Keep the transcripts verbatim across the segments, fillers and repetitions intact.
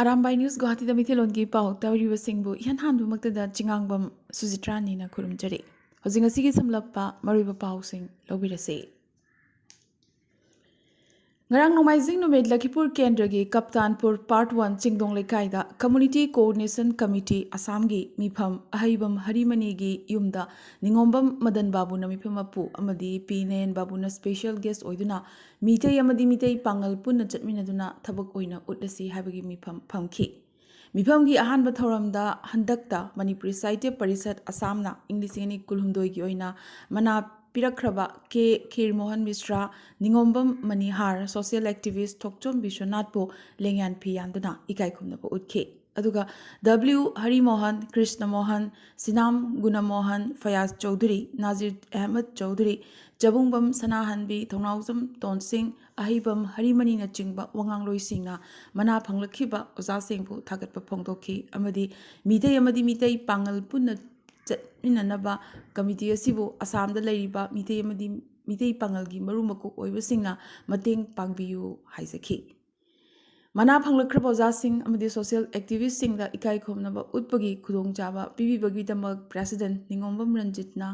Arambai news ꯒꯨꯋꯥꯍꯥꯇꯤꯗ ꯃꯤꯊꯤꯂꯣꯟꯒꯤ ꯄꯥꯎ ꯇꯥꯕꯤꯔꯤꯕꯁꯤꯡꯕꯨ ꯏꯍꯥꯟ ꯍꯥꯟꯕꯃꯛꯇꯗ ꯆꯤꯉꯥꯡꯕꯝ ꯁꯨꯖꯤꯇ꯭ꯔꯥꯅꯤꯅ ꯈꯨꯔꯨꯝꯖꯔꯤ꯫ ꯍꯧꯖꯤꯛ ꯉꯁꯤꯒꯤ ꯁꯝꯂꯞꯄ ꯃꯔꯨꯑꯣꯏꯕ ꯄꯥꯎꯁꯤꯡ ꯂꯧꯕꯤꯔꯁꯤ꯫ ꯉꯔꯥꯡ ꯅꯣꯡꯃꯥꯏꯖꯤꯡ ꯅꯨꯃꯤꯠ ꯂꯈꯤꯄꯨꯔ ꯀꯦꯟꯗ꯭ꯔꯒꯤ ꯀꯞꯇꯥꯟꯄꯨꯔ ꯄꯥꯔꯠ ꯋꯥꯟ ꯆꯤꯡꯗꯣꯡ ꯂꯩꯀꯥꯏꯗ ꯀꯝꯃꯨꯅꯤꯇꯤ ꯀꯣꯑꯣꯔꯗꯤꯅꯦꯁꯟ ꯀꯃꯤꯇꯤ ꯑꯁꯥꯝꯒꯤ ꯃꯤꯐꯝ ꯑꯍꯩꯕꯝ ꯍꯔꯤꯃꯅꯤꯒꯤ ꯌꯨꯝꯗ ꯅꯤꯉꯣꯝꯕꯝ ꯃꯗꯟ ꯕꯥꯕꯨꯅ ꯃꯤꯐꯝ ꯃꯄꯨ ꯑꯃꯗꯤ ꯄꯤ ꯅꯌꯟ ꯕꯥꯕꯨꯅ ꯁ꯭ꯄꯦꯁꯦꯜ ꯒꯦꯁ ꯑꯣꯏꯗꯨꯅ ꯃꯤꯇꯩ ꯑꯃꯗꯤ ꯃꯤꯇꯩ ꯄꯥꯉꯜ ꯄꯨꯟꯅ ꯆꯠꯃꯤꯟꯅꯗꯨꯅ ꯊꯕꯛ ꯑꯣꯏꯅ ꯎꯠꯂꯁꯤ ꯍꯥꯏꯕꯒꯤ ꯃꯤꯐꯝ ꯐꯝꯈꯤ꯫ ꯃꯤꯐꯝꯒꯤ ꯑꯍꯥꯟꯕ ꯊꯧꯔꯝꯗ ꯍꯟꯗꯛꯇ ꯃꯅꯤꯄꯨꯔꯤ ꯁꯥꯍꯤꯇ꯭ꯌ ꯄꯔꯤꯁꯠ ꯑꯁꯥꯝꯅ ꯏꯪ ꯂꯤꯁꯤꯡ ꯑꯅꯤ ꯀꯨꯟꯍꯨꯝꯗꯣꯏꯒꯤ ꯑꯣꯏꯅ ꯃꯅꯥ ꯄꯤꯔꯛꯈ꯭ꯔꯕ ꯀꯦ ꯈꯤꯔꯃꯣꯍꯟ ꯃꯤꯁ꯭ꯔꯥ, ꯅꯤꯉꯣꯝꯕꯝ ꯃꯅꯤꯍꯥꯔ, ꯁꯣꯁꯤꯌꯦꯜ ꯑꯦꯛꯇꯤꯚꯤꯁ꯭ꯠ ꯊꯣꯛꯆꯣꯝ ꯕꯤꯁ꯭ꯋꯅꯥꯊꯄꯨ ꯂꯦꯡꯌꯥꯟ ꯐꯤ ꯌꯥꯟꯗꯨꯅ ꯏꯀꯥꯏ ꯈꯨꯝꯅꯕ ꯎꯠꯈꯤ꯫ ꯑꯗꯨꯒ ꯗꯕ꯭ꯂꯤꯎ ꯍꯔꯤꯃꯣꯍꯟ, ꯀ꯭ꯔꯤꯁꯅꯃꯣꯍꯟ, ꯁꯤꯅꯥꯝ ꯒꯨꯅꯃꯣꯍꯟ, ꯐꯌꯥꯖ ꯆꯧꯙꯨꯔꯤ, ꯅꯥꯖꯤꯔ ꯑꯍꯃꯗ ꯆꯧꯙꯨꯔꯤ, ꯆꯕꯨꯡꯕꯝ ꯁꯅꯥꯍꯟꯕꯤ, ꯊꯧꯅꯥꯎꯖꯝ ꯇꯣꯟꯁꯤꯡ, ꯑꯍꯩꯕꯝ ꯍꯔꯤꯃꯅꯤꯅꯆꯤꯡꯕ ꯋꯥꯉꯥꯡꯂꯣꯏꯁꯤꯡꯅ ꯃꯅꯥ ꯐꯪꯂꯛꯈꯤꯕ ꯑꯣꯖꯥꯁꯤꯡꯕꯨ ꯊꯥꯒꯠꯄ ꯐꯣꯡꯗꯣꯛꯈꯤ ꯑꯃꯗꯤ ꯃꯤꯇꯩ ꯑꯃꯗꯤ ꯃꯤꯇꯩ ꯄꯥꯉꯜ ꯄꯨꯟꯅ ꯆꯠꯃꯤꯟꯅꯅꯕ ꯀꯃꯤꯇꯤ ꯑꯁꯤꯕꯨ ꯑꯁꯥꯝꯗ ꯂꯩꯔꯤꯕ ꯃꯤꯇꯩ ꯑꯃꯗꯤ ꯃꯤꯇꯩ ꯄꯥꯉꯜꯒꯤ ꯃꯔꯨ ꯃꯀꯣꯛ ꯑꯣꯏꯕꯁꯤꯡꯅ ꯃꯇꯦꯡ ꯄꯥꯡꯕꯤꯌꯨ ꯍꯥꯏꯖꯈꯤ꯫ ꯃꯅꯥ ꯐꯪꯂꯛꯈ꯭ꯔꯕ ꯑꯣꯖꯥꯁꯤꯡ ꯑꯃꯗꯤ ꯁꯣꯁꯤꯌꯦꯜ ꯑꯦꯛꯇꯤꯚꯤꯁ꯭ꯠꯁꯤꯡꯗ ꯏꯀꯥꯏ ꯈꯨꯝꯅꯕ ꯎꯠꯄꯒꯤ ꯈꯨꯗꯣꯡꯆꯥꯕ ꯄꯤꯕꯤꯕꯒꯤꯗꯃꯛ ꯄ꯭ꯔꯦꯁꯤꯗꯦꯟꯠ ꯅꯤꯉꯣꯝꯕꯝ ꯔꯟꯖꯤꯠꯅ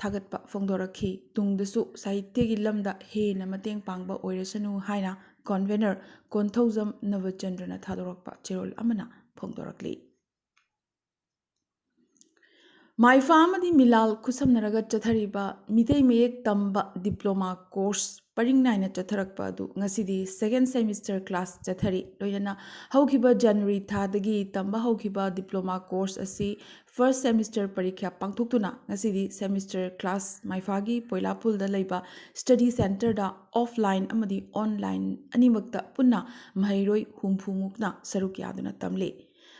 ꯊꯥꯒꯠꯄ ꯐꯣꯡꯗꯣꯔꯛꯈꯤ꯫ ꯇꯨꯡꯗꯁꯨ ꯁꯥꯍꯤꯇ꯭ꯌꯒꯤ ꯂꯝꯗ ꯍꯦꯟꯅ ꯃꯇꯦꯡ ꯄꯥꯡꯕ ꯑꯣꯏꯔꯁꯅꯨ ꯍꯥꯏꯅ ꯀꯟꯚꯦꯅꯔ ꯀꯣꯟꯊꯧꯖꯝ ꯅꯕꯆꯟꯗ꯭ꯔꯅ ꯊꯥꯗꯣꯔꯛꯄ ꯆꯦꯔꯣꯜ ꯑꯃꯅ ꯐꯣꯡꯗꯣꯔꯛꯂꯤ꯫ ꯃꯥꯏꯐꯥ ꯑꯃꯗꯤ ꯃꯤꯂꯥꯜ ꯈꯨꯠꯁꯝꯅꯔꯒ ꯆꯠꯊꯔꯤꯕ ꯃꯤꯇꯩ ꯃꯌꯦꯛ ꯇꯝꯕ ꯗꯤꯄ꯭ꯂꯣꯃꯥ ꯀꯣꯔꯁ ꯄꯔꯤꯡ ꯅꯥꯏꯅ ꯆꯠꯊꯔꯛꯄ ꯑꯗꯨ ꯉꯁꯤꯗꯤ ꯁꯦꯀꯦꯟ ꯁꯦꯃꯤꯁꯇꯔ ꯀ꯭ꯂꯥꯁ ꯆꯠꯊꯔꯤ꯫ ꯂꯣꯏꯅꯅ ꯍꯧꯈꯤꯕ ꯖꯅꯋꯥꯔꯤ ꯊꯥꯗꯒꯤ ꯇꯝꯕ ꯍꯧꯈꯤꯕ ꯗꯤꯄ꯭ꯂꯣꯃꯥ ꯀꯣꯔꯁ ꯑꯁꯤ ꯐꯥꯔꯁꯠ ꯁꯦꯃꯤꯁꯇꯔ ꯄꯔꯤꯈ꯭ꯌꯥ ꯄꯥꯡꯊꯣꯛꯇꯨꯅ ꯉꯁꯤꯗꯤ ꯁꯦꯃꯤꯁꯇꯔ ꯀ꯭ꯂꯥꯁ ꯃꯥꯏꯐꯥꯒꯤ ꯄꯣꯏꯂꯥꯄꯨꯜꯗ ꯂꯩꯕ ꯁ꯭ꯇꯗꯤ ꯁꯦꯟꯇꯔꯗ ꯑꯣꯐꯂꯥꯏꯟ ꯑꯃꯗꯤ ꯑꯣꯟꯂꯥꯏꯟ ꯑꯅꯤꯃꯛꯇ ꯄꯨꯟꯅ ꯃꯍꯩꯔꯣꯏ ꯍꯨꯝꯐꯨꯃꯨꯛꯅ ꯁꯔꯨꯛ ꯌꯥꯗꯨꯅ ꯇꯝꯂꯤ꯫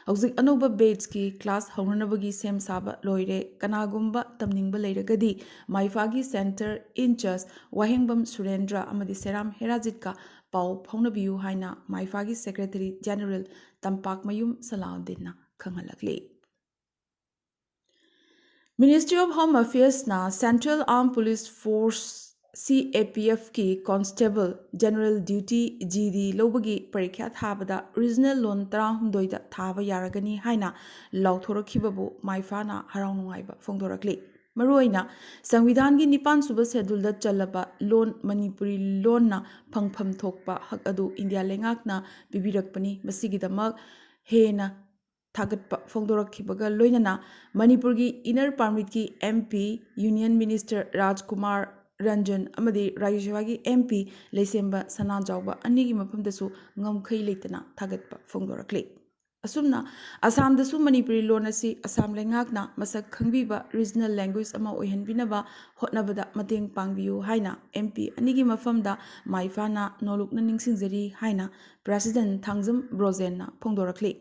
ꯍꯧꯖꯤꯛ ꯑꯅꯧꯕ ꯕꯦꯠꯆꯀꯤ ꯀ꯭ꯂꯥꯁ ꯍꯧꯅꯅꯕꯒꯤ ꯁꯦꯝ ꯁꯥꯕ ꯂꯣꯏꯔꯦ꯫ ꯀꯅꯥꯒꯨꯝꯕ ꯇꯝꯅꯤꯡꯕ ꯂꯩꯔꯒꯗꯤ ꯃꯥꯏꯐꯥꯒꯤ ꯁꯦꯟꯇꯔ ꯏꯟꯆꯥꯔꯖ ꯋꯥꯍꯦꯡꯕꯝ ꯁꯨꯔꯦꯟꯗ꯭ꯔ ꯑꯃꯗꯤ ꯁꯦꯔꯥꯝ ꯍꯦꯔꯥꯖꯤꯠꯀ ꯄꯥꯎ ꯐꯥꯎꯅꯕꯤꯌꯨ ꯍꯥꯏꯅ ꯃꯥꯏꯐꯥꯒꯤ ꯁꯦꯀ꯭ꯔꯦꯇꯔꯤ ꯖꯦꯅꯔꯦꯜ ꯇꯝꯄꯥꯛꯃꯌꯨꯝ ꯁꯂꯥꯎꯗꯤꯟꯅ ꯈꯪꯍꯜꯂꯛꯂꯤ꯫ Ministry of Home Affairsꯅ Central Armed Police Force, C A P ꯑꯦꯐꯀꯤ constable general duty, G D, ꯂꯧꯕꯒꯤ ꯄꯔꯤꯈ꯭ꯌꯥ ꯊꯥꯕꯗ ꯔꯤꯖꯅꯦꯜ ꯂꯣꯟ ꯇꯔꯥꯍꯨꯝꯗꯣꯏꯗ ꯊꯥꯕ ꯌꯥꯔꯒꯅꯤ ꯍꯥꯏꯅ ꯂꯥꯎꯊꯣꯔꯛꯈꯤꯕꯕꯨ ꯃꯥꯏꯐꯥꯅ ꯍꯔꯥꯎ ꯅꯨꯡꯉꯥꯏꯕ ꯐꯣꯡꯗꯣꯔꯛꯂꯤ꯫ ꯃꯔꯨꯑꯣꯏꯅ ꯁꯪꯕꯤꯙꯥꯟꯒꯤ ꯅꯤꯄꯥꯟ ꯁꯨꯕ ꯁꯦꯗꯨꯜꯗ ꯆꯜꯂꯕ ꯂꯣꯟ ꯃꯅꯤꯄꯨꯔꯤ ꯂꯣꯟꯅ ꯐꯪꯐꯝ ꯊꯣꯛꯄ ꯍꯛ ꯑꯗꯨ ꯏꯟꯗꯤꯌꯥ ꯂꯩꯉꯥꯛꯅ ꯄꯤꯕꯤꯔꯛꯄꯅꯤ꯫ ꯃꯁꯤꯒꯤꯗꯃꯛ ꯍꯦꯟꯅ ꯊꯥꯒꯠꯄ ꯐꯣꯡꯗꯣꯔꯛꯈꯤꯕꯒ ꯂꯣꯏꯅꯅ ꯃꯅꯤꯄꯨꯔꯒꯤ ꯏꯅꯔ ꯄꯥꯔꯃꯤꯠꯀꯤ M P, union minister Rajkumar Ranjan ꯑꯃꯗꯤ ꯔꯥꯖ꯭ꯌ ꯁꯚꯥꯒꯤ ꯑꯦꯝ ꯄꯤ ꯂꯩꯁꯦꯝꯕ ꯁꯅꯥꯖꯥꯎꯕ ꯑꯅꯤꯒꯤ ꯃꯐꯝꯗꯁꯨ ꯉꯝꯈꯩ ꯂꯩꯇꯅ ꯊꯥꯒꯠꯄ ꯐꯣꯡꯗꯣꯔꯛꯂꯤ꯫ ꯑꯁꯨꯝꯅ ꯑꯁꯥꯝꯗꯁꯨ ꯃꯅꯤꯄꯨꯔꯤ ꯂꯣꯟ ꯑꯁꯤ ꯑꯁꯥꯝ ꯂꯩꯉꯥꯛꯅ ꯃꯁꯛ ꯈꯪꯕꯤꯕ ꯔꯤꯖꯅꯦꯜ ꯂꯦꯡꯒ꯭ꯋꯦꯖ ꯑꯃ ꯑꯣꯏꯍꯟꯕꯤꯅꯕ ꯍꯣꯠꯅꯕꯗ ꯃꯇꯦꯡ ꯄꯥꯡꯕꯤꯌꯨ ꯍꯥꯏꯅ ꯑꯦꯝ ꯄꯤ ꯑꯅꯤꯒꯤ ꯃꯐꯝꯗ ꯃꯥꯏꯐꯥꯅ ꯅꯣꯂꯨꯛꯅ ꯅꯤꯡꯁꯤꯡꯖꯔꯤ ꯍꯥꯏꯅ ꯄ꯭ꯔꯦꯁꯤꯗꯦꯟꯠ ꯊꯥꯡꯖꯝ ꯕ꯭ꯔꯣꯖꯦꯟꯅ ꯐꯣꯡꯗꯣꯔꯛꯂꯤ꯫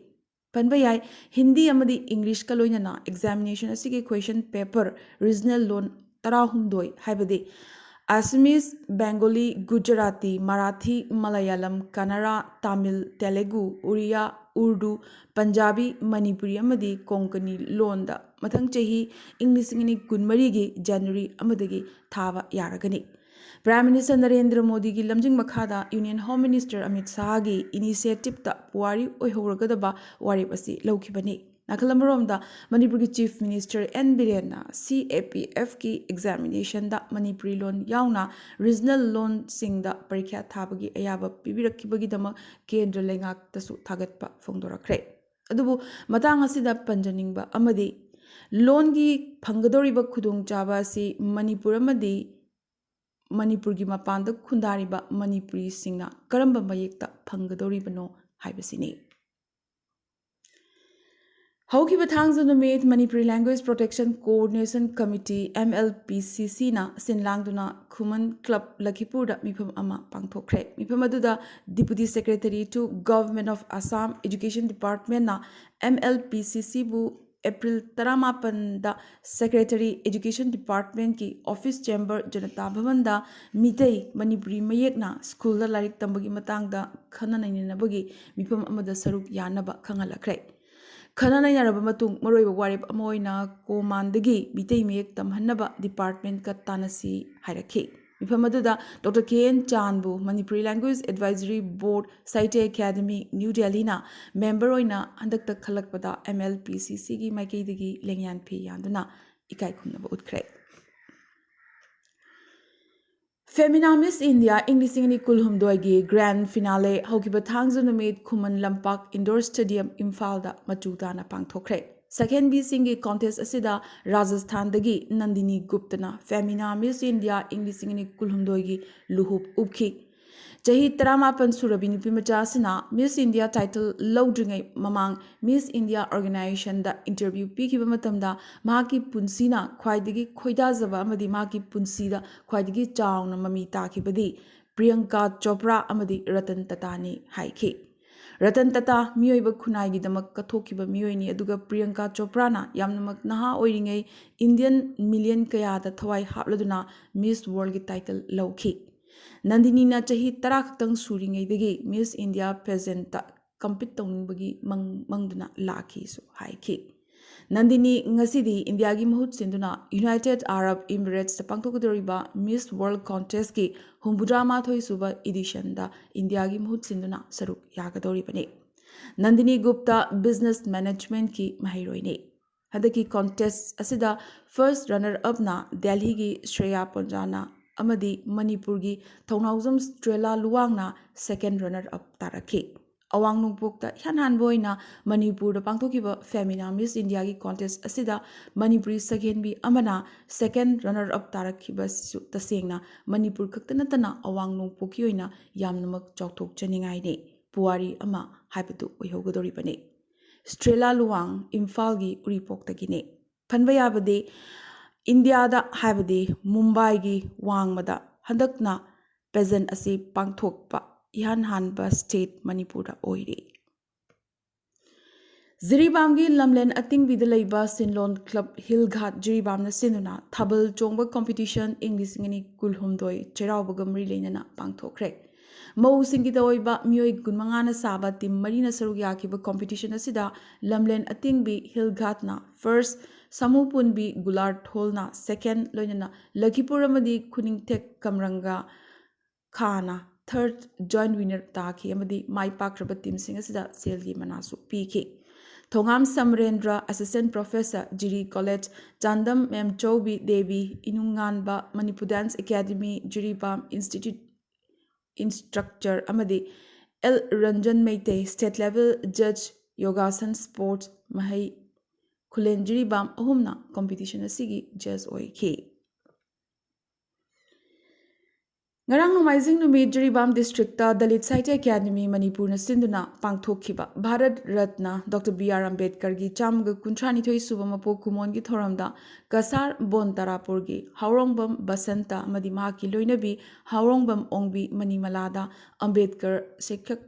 ꯄꯟꯕ ꯌꯥꯏ, ꯍꯤꯟꯗꯤ ꯑꯃꯗꯤ ꯏꯪꯂꯤꯁꯀ ꯂꯣꯏꯅꯅ ꯑꯦꯛꯖꯥꯃꯤꯅꯦꯁꯟ ꯑꯁꯤꯒꯤ ꯀꯣꯏꯁꯟ ꯄꯦꯄꯔ ꯔꯤꯖꯅꯦꯜ ꯂꯣꯟ ꯇꯔꯥꯍꯨꯝꯗꯣꯏ, ꯍꯥꯏꯕꯗꯤ ꯑꯁꯥꯃꯤꯁ, ꯕꯦꯡꯒꯣꯂꯤ, ꯒꯨꯖꯔꯥꯇꯤ, ꯃꯔꯥꯊꯤ, ꯃꯂꯌꯥꯂꯝ, ꯀꯅꯔꯥ, ꯇꯥꯃꯤꯜ, ꯇꯦꯂꯨꯒꯨ, ꯎꯔꯤꯌꯥ, ꯎꯔꯗꯨ, ꯄꯟꯖꯥꯕꯤ, ꯃꯅꯤꯄꯨꯔꯤ ꯑꯃꯗꯤ ꯀꯣꯡꯀꯅꯤ ꯂꯣꯟꯗ ꯃꯊꯪ ꯆꯍꯤ ꯏꯪ ꯂꯤꯁꯤꯡ ꯑꯅꯤ ꯀꯨꯟꯃꯔꯤꯒꯤ ꯖꯅꯋꯥꯔꯤ ꯑꯃꯗꯒꯤ ꯊꯥꯕ ꯌꯥꯔꯒꯅꯤ꯫ ꯄ꯭ꯔꯥꯏꯝ ꯃꯤꯅꯤꯁꯇꯔ ꯅꯔꯦꯟꯗ꯭ꯔ ꯃꯣꯗꯤꯒꯤ ꯂꯝꯖꯤꯡ ꯃꯈꯥꯗ ꯌꯨꯅꯤꯌꯟ ꯍꯣꯝ ꯃꯤꯅꯤꯁꯇꯔ ꯑꯃꯤꯠ ꯁꯥꯍꯒꯤ ꯏꯅꯤꯁꯤꯌꯦꯇꯤꯞꯇ ꯄꯨꯋꯥꯔꯤ ꯑꯣꯏꯍꯧꯔꯒꯗꯕ ꯋꯥꯔꯦꯞ ꯑꯁꯤ ꯂꯧꯈꯤꯕꯅꯤ꯫ ꯅꯥꯀꯜ ꯑꯃꯔꯣꯝꯗ ꯃꯅꯤꯄꯨꯔꯒꯤ ꯆꯤꯐ ꯃꯤꯅꯤꯁꯇꯔ ꯑꯦꯟ ꯕꯤꯔꯦꯟꯅ ꯁꯤ ꯑꯦ ꯄꯤ ꯑꯦꯐꯀꯤ ꯑꯦꯛꯖꯥꯃꯤꯅꯦꯁꯟꯗ ꯃꯅꯤꯄꯨꯔꯤ ꯂꯣꯟ ꯌꯥꯎꯅ ꯔꯤꯖꯅꯦꯜ ꯂꯣꯟꯁꯤꯡꯗ ꯄꯔꯤꯈ꯭ꯌꯥ ꯊꯥꯕꯒꯤ ꯑꯌꯥꯕ ꯄꯤꯕꯤꯔꯛꯈꯤꯕꯒꯤꯗꯃꯛ ꯀꯦꯟꯗ꯭ꯔ ꯂꯩꯉꯥꯛꯇꯁꯨ ꯊꯥꯒꯠꯄ ꯐꯣꯡꯗꯣꯔꯛꯈ꯭ꯔꯦ꯫ ꯑꯗꯨꯕꯨ ꯃꯇꯥꯡ ꯑꯁꯤꯗ ꯄꯟꯖꯅꯤꯡꯕ ꯑꯃꯗꯤ ꯂꯣꯟꯒꯤ ꯐꯪꯒꯗꯧꯔꯤꯕ ꯈꯨꯗꯣꯡꯆꯥꯕ ꯑꯁꯤ ꯃꯅꯤꯄꯨꯔ ꯑꯃꯗꯤ ꯃꯅꯤꯄꯨꯔꯒꯤ ꯃꯄꯥꯟꯗ ꯈꯨꯟꯗꯥꯔꯤꯕ ꯃꯅꯤꯄꯨꯔꯤꯁꯤꯡꯅ ꯀꯔꯝꯕ ꯃꯌꯦꯛꯇ ꯐꯪꯒꯗꯧꯔꯤꯕꯅꯣ ꯍꯥꯏꯕꯁꯤꯅꯤ꯫ ꯍꯧꯈꯤꯕ ꯊꯥꯡꯖ ꯅꯨꯃꯤꯠ Manipuri language protection coordination committee, M L P ꯁꯤ ꯁꯤꯅ ꯁꯤꯟ ꯂꯥꯡꯗꯨꯅ ꯈꯨꯃꯟ ꯀ꯭ꯂꯕ ꯂꯈꯤꯄꯨꯔꯗ ꯃꯤꯐꯝ ꯑꯃ ꯄꯥꯡꯊꯣꯛꯈ꯭ꯔꯦ꯫ ꯃꯤꯐꯝ ꯑꯗꯨꯗ Deputy Secretary to Government of Assam Education Departmentꯅ ꯑꯦꯝ ꯑꯦꯜ ꯄꯤ ꯁꯤ ꯁꯤꯕꯨ ꯑꯦꯄ꯭ꯔꯤꯜ ꯇꯔꯥꯃꯥꯄꯟꯗ Secretary Education Departmentꯀꯤ office chamber ꯖꯅꯇꯥ ꯚꯕꯟꯗ ꯃꯤꯇꯩ ꯃꯅꯤꯄꯨꯔꯤ ꯃꯌꯦꯛꯅ ꯁ꯭ꯀꯨꯜꯗ ꯂꯥꯏꯔꯤꯛ ꯇꯝꯕꯒꯤ ꯃꯇꯥꯡꯗ ꯈꯟꯅ ꯅꯩꯅꯅꯕꯒꯤ ꯃꯤꯐꯝ ꯑꯃꯗ ꯁꯔꯨꯛ ꯌꯥꯅꯕ ꯈꯪꯍꯜꯂꯛꯈ꯭ꯔꯦ꯫ ꯈꯟꯅ ꯅꯩꯅꯔꯕ ꯃꯇꯨꯡ ꯃꯔꯨꯑꯣꯏꯕ ꯋꯥꯔꯦꯞ ꯑꯃ ꯑꯣꯏꯅ ꯀꯣꯃꯥꯟꯗꯒꯤ ꯃꯤꯇꯩ ꯃꯌꯦꯛ ꯇꯝꯍꯟꯅꯕ ꯗꯤꯄꯥꯔꯠꯃꯦꯟꯠꯀ ꯇꯥꯟꯅꯁꯤ ꯍꯥꯏꯔꯛꯈꯤ꯫ ꯃꯤꯐꯝ ꯑꯗꯨꯗ ꯗꯣꯛꯇꯔ ꯀꯦ ꯑꯦꯟ ꯆꯥꯟꯕꯨ Manipuri language advisory board Sahitya Akademi new ꯗꯦꯜꯂꯤꯅ ꯃꯦꯝꯕꯔ ꯑꯣꯏꯅ ꯍꯟꯗꯛꯇ ꯈꯜꯂꯛꯄꯗ ꯑꯦꯝ ꯑꯦꯜ ꯄꯤ ꯁꯤ ꯁꯤꯒꯤ ꯃꯥꯏꯀꯩꯗꯒꯤ ꯂꯦꯡꯌꯥꯟ ꯐꯤ ꯌꯥꯟꯗꯨꯅ ꯏꯀꯥꯏ ꯈꯨꯝꯅꯕ ꯎꯠꯈ꯭ꯔꯦ꯫ ꯐꯦꯃꯤꯅꯥ ꯃꯤꯁ ꯏꯟꯗꯤꯌꯥ ꯏꯪ ꯂꯤꯁꯤꯡ ꯑꯅꯤ ꯀꯨꯟꯍꯨꯝꯗꯣꯏꯒꯤ ꯒ꯭ꯔꯥꯟ ꯐꯤꯅꯥꯂꯦ ꯍꯧꯈꯤꯕ ꯊꯥꯡꯖ ꯅꯨꯃꯤꯠ ꯈꯨꯃꯟ ꯂꯝꯄꯥꯛ ꯏꯟꯗꯣꯔ ꯁ꯭ꯇꯦꯗꯤꯌꯝ ꯏꯝꯐꯥꯜꯗ ꯃꯆꯨ ꯇꯥꯅ ꯄꯥꯡꯊꯣꯛꯈ꯭ꯔꯦ꯫ ꯁꯛꯍꯦꯟꯕꯤꯁꯤꯡꯒꯤ ꯀꯣꯟꯇꯦꯁ ꯑꯁꯤꯗ ꯔꯥꯖꯁꯊꯥꯟꯗꯒꯤ ꯅꯟꯗꯤꯅꯤ ꯒꯨꯞꯇꯅ ꯐꯦꯃꯤꯅꯥ ꯃꯤꯁ ꯏꯟꯗꯤꯌꯥ ꯏꯪ ꯂꯤꯁꯤꯡ ꯑꯅꯤ ꯀꯨꯟꯍꯨꯝꯗꯣꯏꯒꯤ ꯂꯨꯍꯨꯞ ꯎꯞꯈꯤ꯫ ꯆꯍꯤ ꯇꯔꯥꯃꯥꯄꯟ ꯁꯨꯔꯕꯤ ꯅꯨꯄꯤꯃꯆꯥ ꯑꯁꯤꯅ ꯃꯤꯁ ꯏꯟꯗꯤꯌꯥ ꯇꯥꯏꯇꯜ ꯂꯧꯗ꯭ꯔꯤꯉꯩ ꯃꯃꯥꯡ ꯃꯤꯁ ꯏꯟꯗꯤꯌꯥ ꯑꯣꯔꯒꯅꯥꯏꯖꯦꯁꯟꯗ ꯏꯟꯇꯔꯚ꯭ꯌꯨ ꯄꯤꯈꯤꯕ ꯃꯇꯝꯗ ꯃꯍꯥꯛꯀꯤ ꯄꯨꯟꯁꯤꯅ ꯈ꯭ꯋꯥꯏꯗꯒꯤ ꯈꯣꯏꯗꯥꯖꯕ ꯑꯃꯗꯤ ꯃꯍꯥꯛꯀꯤ ꯄꯨꯟꯁꯤꯗ ꯈ꯭ꯋꯥꯏꯗꯒꯤ ꯆꯥꯎꯅ ꯃꯃꯤ ꯇꯥꯈꯤꯕꯗꯤ ꯄ꯭ꯔꯤꯌꯪꯀꯥ ꯆꯣꯄ꯭ꯔꯥ ꯑꯃꯗꯤ ꯔꯇꯟ ꯇꯇꯥꯅꯤ ꯍꯥꯏꯈꯤ꯫ ꯔꯇꯟ ꯇꯇꯥ ꯃꯤꯑꯣꯏꯕ ꯈꯨꯟꯅꯥꯏꯒꯤꯗꯃꯛ ꯀꯠꯊꯣꯛꯈꯤꯕ ꯃꯤꯑꯣꯏꯅꯤ, ꯑꯗꯨꯒ ꯄ꯭ꯔꯤꯌꯪꯀꯥ ꯆꯣꯄ꯭ꯔꯥꯅ ꯌꯥꯝꯅꯃꯛ ꯅꯍꯥ ꯑꯣꯏꯔꯤꯉꯩ ꯏꯟꯗꯤꯌꯟ ꯃꯤꯂꯤꯌꯟ ꯀꯌꯥꯗ ꯊꯋꯥꯏ ꯍꯥꯞꯂꯗꯨꯅ ꯃꯤꯁ ꯋꯥꯔꯜꯒꯤ ꯇꯥꯏꯇꯜ ꯂꯧꯈꯤ꯫ ꯅꯟꯗꯤꯅꯤꯅ ꯆꯍꯤ ꯇꯔꯥ ꯈꯛꯇꯪ ꯁꯨꯔꯤꯉꯩꯗꯒꯤ ꯃꯤꯁ ꯏꯟꯗꯤꯌꯥ ꯄꯦꯖꯦꯟꯠꯇ ꯀꯝꯄꯤꯠ ꯇꯧꯅꯤꯡꯕꯒꯤ ꯃꯪ ꯃꯪꯗꯨꯅ ꯂꯥꯛꯈꯤꯁꯨ ꯍꯥꯏꯈꯤ꯫ ꯅꯟꯗꯤꯅꯤ ꯉꯁꯤꯗꯤ ꯏꯟꯗꯤꯌꯥꯒꯤ ꯃꯍꯨꯠ ꯁꯤꯟꯗꯨꯅ ꯌꯨꯅꯥꯏꯇꯦꯗ ꯑꯥꯔꯕ ꯏꯃꯤꯔꯦꯠꯁꯇ ꯄꯥꯡꯊꯣꯛꯀꯗꯧꯔꯤꯕ ꯃꯤꯁ ꯋꯥꯔꯜ ꯀꯣꯟꯇꯦꯁꯀꯤ ꯍꯨꯝꯐꯨꯇꯔꯥ ꯃꯥꯊꯣꯏ ꯁꯨꯕ ꯏꯗꯤꯁꯟꯗ ꯏꯟꯗꯤꯌꯥꯒꯤ ꯃꯍꯨꯠ ꯁꯤꯟꯗꯨꯅ ꯁꯔꯨꯛ ꯌꯥꯒꯗꯧꯔꯤꯕꯅꯤ꯫ ꯅꯟꯗꯤꯅꯤ ꯒꯨꯞꯇ ꯕꯤꯖꯤꯅꯦꯁ ꯃꯦꯅꯦꯖꯃꯦꯟꯠꯀꯤ ꯃꯍꯩꯔꯣꯏꯅꯤ꯫ ꯍꯟꯗꯛꯀꯤ ꯀꯣꯟꯇꯦꯁ ꯑꯁꯤꯗ ꯐꯥꯔꯁ ꯔꯅꯔ ꯑꯞꯅ ꯗꯦꯜꯍꯤꯒꯤ ꯁ꯭ꯔꯦꯌꯥ ꯄꯣꯟꯖꯥꯅ ꯑꯃꯗꯤ ꯃꯅꯤꯄꯨꯔꯒꯤ ꯊꯧꯅꯥꯎꯖꯝ ꯁ꯭ꯇ꯭ꯔꯦꯂꯥ ꯂꯨꯋꯥꯡꯅ ꯁꯦꯀꯦꯟ ꯔꯅꯔ ꯑꯞ ꯇꯥꯔꯛꯈꯤ꯫ ꯑꯋꯥꯡ ꯅꯣꯡꯄꯣꯛꯇ ꯏꯍꯥꯟ ꯍꯥꯟꯕ ꯑꯣꯏꯅ ꯃꯅꯤꯄꯨꯔꯗ ꯄꯥꯡꯊꯣꯛꯈꯤꯕ ꯐꯦꯃꯤꯅꯥ ꯃꯤꯁ ꯏꯟꯗꯤꯌꯥꯒꯤ ꯀꯣꯟꯇꯦꯁ ꯑꯁꯤꯗ ꯃꯅꯤꯄꯨꯔꯤ ꯁꯛꯍꯦꯟꯕꯤ ꯑꯃꯅ ꯁꯦꯀꯦꯟ ꯔꯅꯔ ꯑꯞ ꯇꯥꯔꯛꯈꯤꯕ ꯑꯁꯤꯁꯨ ꯇꯁꯦꯡꯅ ꯃꯅꯤꯄꯨꯔ ꯈꯛꯇ ꯅꯠꯇꯅ ꯑꯋꯥꯡ ꯅꯣꯡꯄꯣꯛꯀꯤ ꯑꯣꯏꯅ ꯌꯥꯝꯅꯃꯛ ꯆꯥꯎꯊꯣꯛꯆꯅꯤꯡꯉꯥꯏꯅꯤ꯫ ꯄꯨꯋꯥꯔꯤ ꯑꯃ ꯍꯥꯏꯕꯗꯨ ꯑꯣꯏꯍꯧꯒꯗꯧꯔꯤꯕꯅꯤ꯫ ꯁ꯭ꯇ꯭ꯔꯦꯂꯥ ꯂꯨꯋꯥꯡ ꯏꯝꯐꯥꯜꯒꯤ ꯎꯔꯤꯄꯣꯛꯇꯒꯤꯅꯤ꯫ ꯈꯟꯕ ꯌꯥꯕꯗꯤ ꯏꯟꯗꯤꯌꯥꯗ ꯍꯥꯏꯕꯗꯤ ꯃꯨꯝꯕꯥꯏꯒꯤ ꯋꯥꯡꯃꯗ ꯍꯟꯗꯛꯅ ꯄꯦꯖꯦꯟꯠ ꯑꯁꯤ ꯄꯥꯡꯊꯣꯛꯄ ꯏꯍꯥꯟ ꯍꯥꯟꯕ ꯁ꯭ꯇꯦꯠ ꯃꯅꯤꯄꯨꯔꯗ ꯑꯣꯏꯔꯤ꯫ ꯖꯤꯔꯤꯕꯥꯝꯒꯤ ꯂꯝꯂꯦꯟ ꯑꯇꯤꯡꯕꯤꯗ ꯂꯩꯕ ꯁꯤꯟꯂꯣꯟ ꯀ꯭ꯂꯕ ꯍꯤꯜ ꯘꯥꯠ ꯖꯤꯔꯤꯕꯥꯝꯅ ꯁꯤꯟꯗꯨꯅ ꯊꯥꯕꯜ ꯆꯣꯡꯕ ꯀꯣꯝꯄꯤꯇꯤꯁꯟ ꯏꯪ ꯂꯤꯁꯤꯡ ꯑꯅꯤ ꯀꯨꯟꯍꯨꯝꯗꯣꯏ ꯆꯩꯔꯥꯎꯕꯒ ꯃꯔꯤ ꯂꯩꯅꯅ ꯄꯥꯡꯊꯣꯛꯈ꯭ꯔꯦ꯫ ꯃꯧꯁꯤꯡꯒꯤꯗ ꯑꯣꯏꯕ ꯃꯤꯑꯣꯏ ꯀꯨꯟꯃꯉꯥꯅ ꯁꯥꯕ ꯇꯤꯝ ꯃꯔꯤꯅ ꯁꯔꯨꯛ ꯌꯥꯈꯤꯕ ꯀꯣꯝꯄꯤꯇꯤꯁꯟ ꯑꯁꯤꯗ ꯂꯝꯂꯦꯟ ꯑꯇꯤꯡꯕꯤ ꯍꯤꯜ ꯘꯥꯠꯅ ꯐꯥꯔꯁ, ꯁꯥꯃꯨ ꯄꯨꯟꯕꯤ ꯒꯨꯂꯥꯔ ꯊꯣꯜꯅ second, ꯂꯣꯏꯅꯅ ꯂꯈꯤꯄꯨꯔ ꯑꯃꯗꯤ ꯈꯨꯅꯤꯡꯊꯦꯛ ꯀꯝꯔꯪꯒ ꯈꯥꯅ third joint winner ꯇꯥꯈꯤ ꯑꯃꯗꯤ ꯃꯥꯏ ꯄꯥꯛꯈ꯭ꯔꯕ teamꯁꯤꯡ ꯑꯁꯤꯗ ꯁꯦꯜꯒꯤ ꯃꯅꯥꯁꯨ ꯄꯤꯈꯤ꯫ Thongam Samarendra, assistant professor, Jiri College, Chandam Memchoubi Devi, ꯏꯅꯨꯡꯉꯥꯟꯕ, Manipur Dance Academy, Jiribam Institute instructor, ꯑꯃꯗꯤ L Ranjan Meitei, state level judge, yogasan sports, ꯃꯍꯩ ꯈꯨꯂꯦꯟ ꯖꯤꯔꯤꯕꯥꯝ ꯑꯍꯨꯝꯅ competition ꯑꯁꯤꯒꯤ judge ꯑꯣꯏꯈꯤ꯫ ꯉꯔꯥꯡ ꯅꯣꯡꯃꯥꯏꯖꯤꯡ ꯅꯨꯃꯤꯠ ꯖꯤꯔꯤꯕꯥꯝ districtꯇ Dalit Sahitya Academy ꯃꯅꯤꯄꯨꯔꯅ ꯁꯤꯟꯗꯨꯅ ꯄꯥꯡꯊꯣꯛꯈꯤꯕ Bharat Ratna doctor B R ꯑꯝꯕꯦꯗꯀꯔꯒꯤ ꯆꯥꯝꯃꯒ ꯀꯨꯟꯊ꯭ꯔꯥ ꯅꯤꯊꯣꯏ ꯁꯨꯕ ꯃꯄꯣꯛ ꯀꯨꯝꯑꯣꯟꯒꯤ ꯊꯧꯔꯝꯗ ꯀꯁꯥꯔ ꯕꯣꯟ ꯇꯥꯔꯥꯄꯨꯔꯒꯤ ꯍꯥꯎꯔꯣꯡꯕꯝ ꯕꯁꯟꯇ ꯑꯃꯗꯤ ꯃꯍꯥꯛꯀꯤ ꯂꯣꯏꯅꯕꯤ ꯍꯥꯎꯔꯣꯡꯕꯝ ꯑꯣꯡꯕꯤ ꯃꯅꯤꯃꯂꯥꯗ ꯑꯝꯕꯦꯗꯀꯔ ꯁꯦꯛꯈꯛ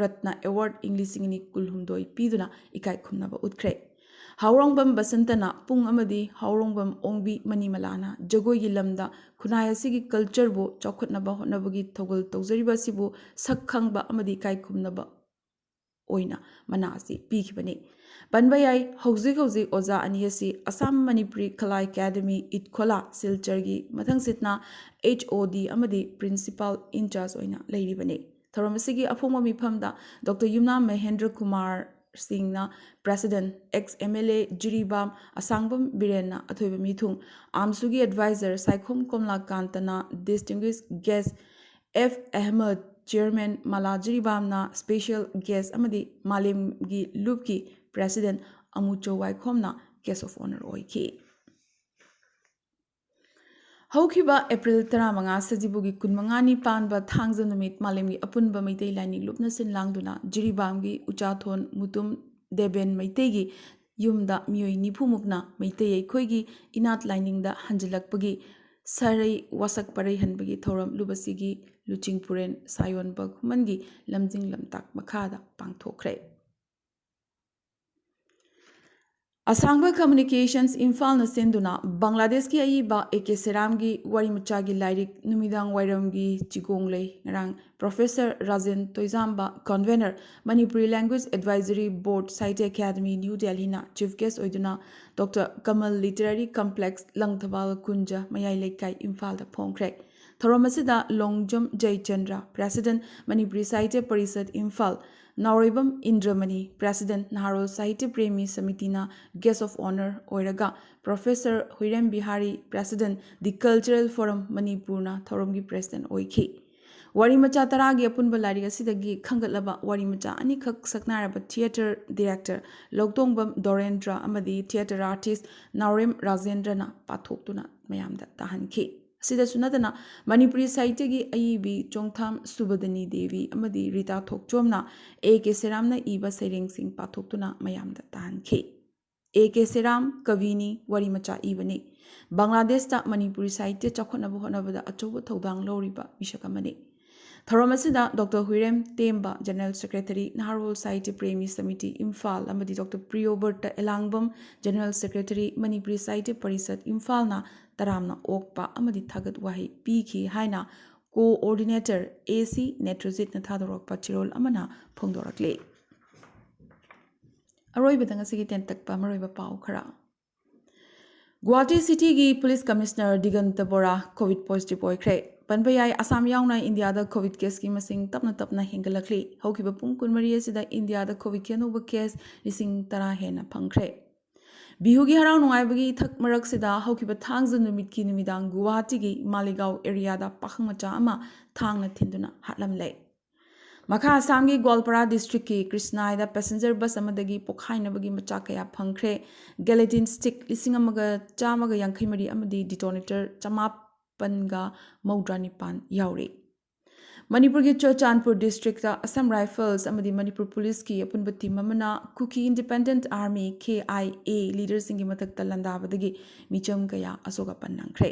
ꯔꯠꯅ award ꯏꯪ ꯂꯤꯁꯤꯡ ꯑꯅꯤ ꯀꯨꯟꯍꯨꯝꯗꯣꯏ ꯄꯤꯗꯨꯅ ꯏꯀꯥꯏ ꯈꯨꯝꯅꯕ ꯎꯠꯈ꯭ꯔꯦ꯫ ꯍꯥꯎꯔꯣꯡꯕꯝ ꯕꯁꯟꯇꯅ ꯄꯨꯡ ꯑꯃꯗꯤ ꯍꯥꯎꯔꯣꯡꯕꯝ ꯑꯣꯡꯕꯤ ꯃꯅꯤꯃꯂꯥꯅ ꯖꯒꯣꯏꯒꯤ ꯂꯝꯗ ꯈꯨꯟꯅꯥꯏ ꯑꯁꯤꯒꯤ cultureꯕꯨ ꯆꯥꯎꯈꯠꯅꯕ ꯍꯣꯠꯅꯕꯒꯤ ꯊꯧꯒꯜ ꯇꯧꯖꯔꯤꯕ ꯑꯁꯤꯕꯨ ꯁꯛ ꯈꯪꯕ ꯑꯃꯗꯤ ꯏꯀꯥꯏ ꯈꯨꯝꯅꯕ ꯑꯣꯏꯅ ꯃꯅꯥ ꯑꯁꯤ ꯄꯤꯈꯤꯕꯅꯤ꯫ ꯄꯟꯕ ꯌꯥꯏ, ꯍꯧꯖꯤꯛ ꯍꯧꯖꯤꯛ ꯑꯣꯖꯥ ꯑꯅꯤ ꯑꯁꯤ ꯑꯁꯥꯝ ꯃꯅꯤꯄꯨꯔꯤ ꯀꯂꯥ ꯑꯦꯀꯥꯗꯃꯤ, ꯏꯠꯈꯣꯂꯥ, ꯁꯤꯜꯆꯔꯒꯤ ꯃꯊꯪꯁꯤꯠꯅ H O D ꯑꯃꯗꯤ principal in charge ꯑꯣꯏꯅ ꯂꯩꯔꯤꯕꯅꯤ꯫ ꯊꯧꯔꯝ ꯑꯁꯤꯒꯤ ꯑꯐꯣꯡꯕ ꯃꯤꯐꯝꯗ ꯗꯣꯛꯇꯔ ꯌꯨꯝꯅꯥꯝ ꯃꯍꯦꯟꯗ꯭ꯔ ꯀꯨꯃꯥꯔ ꯁꯤꯡꯅ president, ex M L A Jiribam ꯑꯁꯥꯡꯕꯝ ꯕꯤꯔꯦꯟꯅ ꯑꯊꯣꯏꯕ ꯃꯤꯊꯨꯡ, ꯑꯥꯝꯁꯨꯒꯤ advisor Saikhom ꯀꯣꯝꯂꯥꯀꯥꯟꯇꯅ distinguished guest, F Ahmad, chairman ꯃꯂꯥ ꯖꯤꯔꯤꯕꯥꯝꯅ special guest ꯑꯃꯗꯤ ꯃꯥꯂꯦꯝꯒꯤ ꯂꯨꯞꯀꯤ president Amuchou ꯋꯥꯏꯈꯣꯝꯅ guest of honour ꯑꯣꯏꯈꯤ꯫ ꯍꯧꯈꯤꯕ April ꯇꯔꯥꯃꯉꯥ, ꯁꯖꯤꯕꯨꯒꯤ ꯀꯨꯟꯃꯉꯥꯅꯤ ꯄꯥꯟꯕ ꯊꯥꯡꯖ ꯅꯨꯃꯤꯠ ꯃꯥꯂꯦꯝꯒꯤ ꯑꯄꯨꯟꯕ ꯃꯩꯇꯩ ꯂꯥꯏꯅꯤꯡ ꯂꯨꯞꯅ ꯁꯤꯟ ꯂꯥꯡꯗꯨꯅ ꯖꯤꯔꯤꯕꯥꯝꯒꯤ ꯎꯆꯥꯊꯣꯟ ꯃꯨꯇꯨꯝ ꯗꯦꯕꯦꯟ ꯃꯩꯇꯩꯒꯤ ꯌꯨꯝꯗ ꯃꯤꯑꯣꯏ ꯅꯤꯐꯨꯃꯨꯛꯅ ꯃꯩꯇꯩ ꯑꯩꯈꯣꯏꯒꯤ ꯏꯅꯥꯠ ꯂꯥꯏꯅꯤꯡꯗ ꯍꯟꯖꯤꯜꯂꯛꯄꯒꯤ ꯁꯔꯩ ꯋꯥꯁꯛ ꯄꯔꯩ ꯍꯟꯕꯒꯤ ꯊꯧꯔꯝ ꯂꯨꯕꯁꯤꯒꯤ ꯂꯨꯆꯤꯡꯄꯨꯔꯦꯟ ꯁꯥꯌꯣꯟꯕ ꯈꯨꯃꯟꯒꯤ ꯂꯝꯖꯤꯡ ꯂꯝꯇꯥꯛ ꯃꯈꯥꯗ ꯄꯥꯡꯊꯣꯛꯈ꯭ꯔꯦ꯫ ꯑꯁꯥꯡꯕ ꯀꯝꯃ꯭ꯌꯨꯅꯤꯀꯦꯁꯟꯁ ꯏꯝꯐꯥꯜꯅ ꯁꯤꯟꯗꯨꯅ ꯕꯪꯒ꯭ꯂꯥꯗꯦꯁꯀꯤ ꯑꯏꯕ ꯑꯦ ꯀꯦ ꯁꯦꯔꯥꯝꯒꯤ ꯋꯥꯔꯤ ꯃꯆꯥꯒꯤ ꯂꯥꯏꯔꯤꯛ ꯅꯨꯃꯤꯗꯥꯡ ꯋꯥꯏꯔꯝꯒꯤ ꯆꯤꯒꯣꯡꯂꯩ ꯉꯔꯥꯡ professor Rajen Toijamba, convenor, Manipuri language advisory board, Sahitya Akademi, new ꯗꯦꯜꯍꯤꯅ ꯆꯤꯐ ꯒꯦꯁ ꯑꯣꯏꯗꯨꯅ doctor Kamal literary complex, Langthabal Kunj, Mayai Leikai, ꯏꯝꯐꯥꯜꯗ ꯐꯣꯡꯈ꯭ꯔꯦ꯫ ꯊꯧꯔꯝ ꯑꯁꯤꯗ ꯂꯣꯡꯖꯝ ꯖꯌꯆꯟꯗ꯭ꯔ, ꯄ꯭ꯔꯦꯁꯤꯗꯦꯟꯠ, ꯃꯅꯤꯄꯨꯔꯤ ꯁꯥꯍꯤꯇ꯭ꯌ ꯄꯔꯤꯁꯠ ꯏꯝꯐꯥꯜ, ꯅꯥꯎꯔꯩꯕꯝ ꯏꯟꯗ꯭ꯔꯃꯅꯤ, ꯄ꯭ꯔꯦꯁꯤꯗꯦꯟꯠ, ꯅꯍꯥꯔꯣꯜ ꯁꯥꯍꯤꯇ꯭ꯌ ꯄ꯭ꯔꯦꯃꯤ ꯁꯃꯤꯇꯤꯅ ꯒꯦꯁ ꯑꯣꯐ ꯑꯣꯅꯔ ꯑꯣꯏꯔꯒ, professor Huirem Bihari, president, the cultural forum ꯃꯅꯤꯄꯨꯔꯅ ꯊꯧꯔꯝꯒꯤ ꯄ꯭ꯔꯦꯁꯤꯗꯦꯟꯠ ꯑꯣꯏꯈꯤ꯫ ꯋꯥꯔꯤ ꯃꯆꯥ ꯇꯔꯥꯒꯤ ꯑꯄꯨꯟꯕ ꯂꯥꯏꯔꯤꯛ ꯑꯁꯤꯗꯒꯤ ꯈꯟꯒꯠꯂꯕ ꯋꯥꯔꯤ ꯃꯆꯥ ꯑꯅꯤꯈꯛ ꯁꯛꯅꯥꯏꯔꯕ ꯊꯤꯌꯦꯇꯔ ꯗꯤꯔꯦꯛꯇꯔ ꯂꯧꯇꯣꯡꯕꯝ ꯗꯣꯔꯦꯟꯗ꯭ꯔ ꯑꯃꯗꯤ ꯊꯤꯌꯦꯇꯔ ꯑꯥꯔꯇꯤꯁ꯭ꯠ ꯅꯥꯎꯔꯦꯝ ꯔꯥꯖꯦꯟꯗ꯭ꯔꯅ ꯄꯥꯊꯣꯛꯇꯨꯅ ꯃꯌꯥꯝꯗ ꯇꯥꯍꯟꯈꯤ꯫ ꯑꯁꯤꯗꯁꯨ ꯅꯠꯇꯅ ꯃꯅꯤꯄꯨꯔꯤ ꯁꯥꯍꯤꯇ꯭ꯌꯒꯤ ꯑꯏꯕꯤ ꯆꯣꯡꯊꯥꯝ ꯁꯨꯕꯗꯅꯤ ꯗꯦꯕꯤ ꯑꯃꯗꯤ ꯔꯤꯇꯥ ꯊꯣꯛꯆꯣꯝꯅ ꯑꯦ ꯀꯦ ꯁꯦꯔꯥꯝꯅ ꯏꯕ ꯁꯩꯔꯦꯡꯁꯤꯡ ꯄꯥꯊꯣꯛꯇꯨꯅ ꯃꯌꯥꯝꯗ ꯇꯥꯍꯟꯈꯤ꯫ ꯑꯦ ꯀꯦ ꯁꯦꯔꯥꯝ ꯀꯕꯤꯅꯤ, ꯋꯥꯔꯤ ꯃꯆꯥ ꯏꯕꯅꯤ꯫ ꯕꯪꯒ꯭ꯂꯥꯗꯦꯁꯇ ꯃꯅꯤꯄꯨꯔꯤ ꯁꯥꯍꯤꯇ꯭ꯌ ꯆꯥꯎꯈꯠꯅꯕ ꯍꯣꯠꯅꯕꯗ ꯑꯆꯧꯕ ꯊꯧꯗꯥꯡ ꯂꯧꯔꯤꯕ ꯃꯤꯁꯛ ꯑꯃꯅꯤ꯫ ꯊꯧꯔꯝ ꯑꯁꯤꯗ doctor Huirem Temba, general secretary, Naharol Sahitya Premi Samiti Imphal, ꯑꯃꯗꯤ doctor Priyobrata Elangbam, general secretary, Manipuri Sahitya Parishad ꯏꯝꯐꯥꯜꯅ ꯇꯔꯥꯝꯅ ꯑꯣꯛꯄ ꯑꯃꯗꯤ ꯊꯥꯒꯠ ꯋꯥꯍꯩ ꯄꯤꯈꯤ ꯍꯥꯏꯅ ꯀꯣꯑꯣꯔꯗꯤꯅꯦꯇꯔ ꯑꯦ ꯁꯤ ꯅꯦꯇ꯭ꯔꯖꯤꯠꯅ ꯊꯥꯗꯣꯔꯛꯄ ꯆꯦꯔꯣꯜ ꯑꯃꯅ ꯐꯣꯡꯗꯣꯔꯛꯂꯤ꯫ ꯑꯔꯣꯏꯕꯗ ꯉꯁꯤꯒꯤ ꯇꯦꯟꯇꯛꯄ ꯃꯔꯨꯑꯣꯏꯕ ꯄꯥꯎ ꯈꯔ꯫ ꯒꯨꯋꯥꯍꯥꯇꯤ ꯁꯤꯇꯤꯒꯤ ꯄꯨꯂꯤꯁ ꯀꯃꯤꯁꯅꯔ ꯗꯤꯒꯟꯇ ꯕꯣꯔꯥ ꯀꯣꯚꯤꯗ ꯄꯣꯖꯤꯇꯤꯚ ꯑꯣꯏꯈ꯭ꯔꯦ꯫ ꯄꯟꯕ ꯌꯥꯏ, ꯑꯁꯥꯝ ꯌꯥꯎꯅ ꯏꯟꯗꯤꯌꯥꯗ ꯀꯣꯚꯤꯗ ꯀꯦꯁꯀꯤ ꯃꯁꯤꯡ ꯇꯞꯅ ꯇꯞꯅ ꯍꯦꯟꯒꯠꯂꯛꯂꯤ꯫ ꯍꯧꯈꯤꯕ ꯄꯨꯡ ꯀꯨꯟꯃꯔꯤ ꯑꯁꯤꯗ ꯏꯟꯗꯤꯌꯥꯗ ꯀꯣꯚꯤꯗꯀꯤ ꯑꯅꯧꯕ ꯀꯦꯁ ꯂꯤꯁꯤꯡ ꯇꯔꯥ ꯍꯦꯟꯅ ꯐꯪꯈ꯭ꯔꯦ꯫ ꯕꯤꯍꯨꯒꯤ ꯍꯔꯥꯎ ꯅꯨꯡꯉꯥꯏꯕꯒꯤ ꯏꯊꯛ ꯃꯔꯛꯁꯤꯗ ꯍꯧꯈꯤꯕ ꯊꯥꯡꯖ ꯅꯨꯃꯤꯠꯀꯤ ꯅꯨꯃꯤꯗꯥꯡ ꯒꯨꯋꯥꯍꯥꯇꯤꯒꯤ ꯃꯥꯂꯤꯒꯥꯎ ꯑꯦꯔꯤꯌꯥꯗ ꯄꯥꯈꯪ ꯃꯆꯥ ꯑꯃ ꯊꯥꯡꯅ ꯊꯤꯟꯗꯨꯅ ꯍꯥꯠꯂꯝꯂꯦ꯫ ꯃꯈꯥ ꯑꯁꯥꯝꯒꯤ ꯒꯣꯜꯄꯥꯔꯥ ꯗꯤꯁꯇ꯭ꯔꯤꯛꯀꯤ ꯀ꯭ꯔꯤꯁꯅꯥꯏꯗ ꯄꯦꯁꯦꯟꯖꯔ ꯕꯁ ꯑꯃꯗꯒꯤ ꯄꯣꯈꯥꯏꯅꯕꯒꯤ ꯃꯆꯥꯛ ꯀꯌꯥ ꯐꯪꯈ꯭ꯔꯦ꯫ ꯒꯦꯂꯦꯇꯤꯟ ꯁ꯭ꯇꯤꯛ ꯂꯤꯁꯤꯡ ꯑꯃꯒ ꯆꯥꯝꯃꯒ ꯌꯥꯡꯈꯩ ꯃꯔꯤ ꯑꯃꯗꯤ ꯗꯤꯇꯣꯅꯦꯇꯔ ꯆꯃꯥꯄꯟꯒ ꯃꯧꯗ꯭ꯔꯥ ꯅꯤꯄꯥꯟ ꯌꯥꯎꯔꯤ꯫ ꯃꯅꯤꯄꯨꯔꯒꯤ ꯆꯨꯔꯆꯥꯟꯄꯨꯔ ꯗꯤꯁꯇ꯭ꯔꯤꯛꯇ ꯑꯁꯥꯝ ꯔꯥꯏꯐꯜꯁ ꯑꯃꯗꯤ ꯃꯅꯤꯄꯨꯔ ꯄꯨꯂꯤꯁꯀꯤ ꯑꯄꯨꯟꯕ ꯇꯤꯝ ꯑꯃꯅ ꯀꯨꯀꯤ independent army, K I A, ꯂꯤꯗꯔꯁꯤꯡꯒꯤ ꯃꯊꯛꯇ ꯂꯥꯟꯗꯥꯕꯗꯒꯤ ꯃꯤꯆꯝ ꯀꯌꯥ ꯑꯁꯣꯛ ꯑꯄꯟ ꯅꯪꯈ꯭ꯔꯦ꯫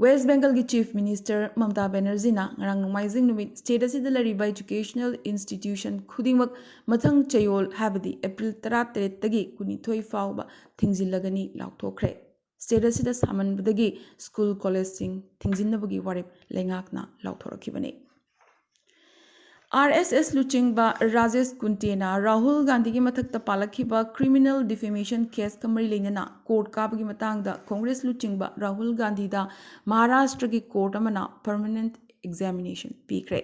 ꯋꯦꯁ ꯕꯦꯡꯒꯜꯒꯤ ꯆꯤꯐ ꯃꯤꯅꯤꯁꯇꯔ ꯃꯃꯇꯥ ꯕꯦꯅꯔꯖꯤꯅ ꯉꯔꯥꯡ ꯅꯣꯡꯃꯥꯏꯖꯤꯡ ꯅꯨꯃꯤꯠ ꯁ꯭ꯇꯦꯠ ꯑꯁꯤꯗ ꯂꯩꯔꯤꯕ ꯏꯗꯨꯀꯦꯁꯅꯦꯜ ꯏꯟꯁꯇꯤꯇ꯭ꯌꯨꯁꯟ ꯈꯨꯗꯤꯡꯃꯛ ꯃꯊꯪ ꯆꯌꯣꯜ, ꯍꯥꯏꯕꯗꯤ ꯑꯦꯄ꯭ꯔꯤꯜ ꯇꯔꯥꯇꯔꯦꯠꯇꯒꯤ ꯀꯨꯟꯅꯤꯊꯣꯏ ꯐꯥꯎꯕ ꯊꯤꯡꯖꯤꯜꯂꯒꯅꯤ ꯂꯥꯎꯊꯣꯛꯈ꯭ꯔꯦ꯫ ꯁ꯭ꯇꯦꯠ ꯑꯁꯤꯗ ꯁꯥꯃꯟꯕꯗꯒꯤ ꯁ꯭ꯀꯨꯜ ꯀꯣꯂꯦꯖꯁꯤꯡ ꯊꯤꯡꯖꯤꯟꯅꯕꯒꯤ ꯋꯥꯔꯦꯞ ꯂꯩꯉꯥꯛꯅ ꯂꯥꯎꯊꯣꯔꯛꯈꯤꯕꯅꯤ꯫ ꯑꯥꯔ ꯑꯦꯁ ꯑꯦꯁ ꯂꯨꯆꯤꯡꯕ ꯔꯥꯖꯦꯁ ꯀꯨꯟꯇꯦꯅ ꯔꯥꯍꯨꯜ ꯒꯥꯟꯙꯤꯒꯤ ꯃꯊꯛꯇ ꯄꯥꯜꯂꯛꯈꯤꯕ ꯀ꯭ꯔꯤꯃꯤꯅꯦꯜ ꯗꯤꯐꯦꯃꯦꯁꯟ ꯀꯦꯁꯀ ꯃꯔꯤ ꯂꯩꯅꯅ ꯀꯣꯔꯠ ꯀꯥꯕꯒꯤ ꯃꯇꯥꯡꯗ ꯀꯣꯡꯒ꯭ꯔꯦꯁ ꯂꯨꯆꯤꯡꯕ ꯔꯥꯍꯨꯜ ꯒꯥꯟꯙꯤꯗ ꯃꯍꯥꯔꯥꯁꯇ꯭ꯔꯒꯤ ꯀꯣꯔꯠ ꯑꯃꯅ ꯄꯔꯃꯅꯦꯟꯠ ꯑꯦꯛꯖꯥꯃꯤꯅꯦꯁꯟ ꯄꯤꯈ꯭ꯔꯦ꯫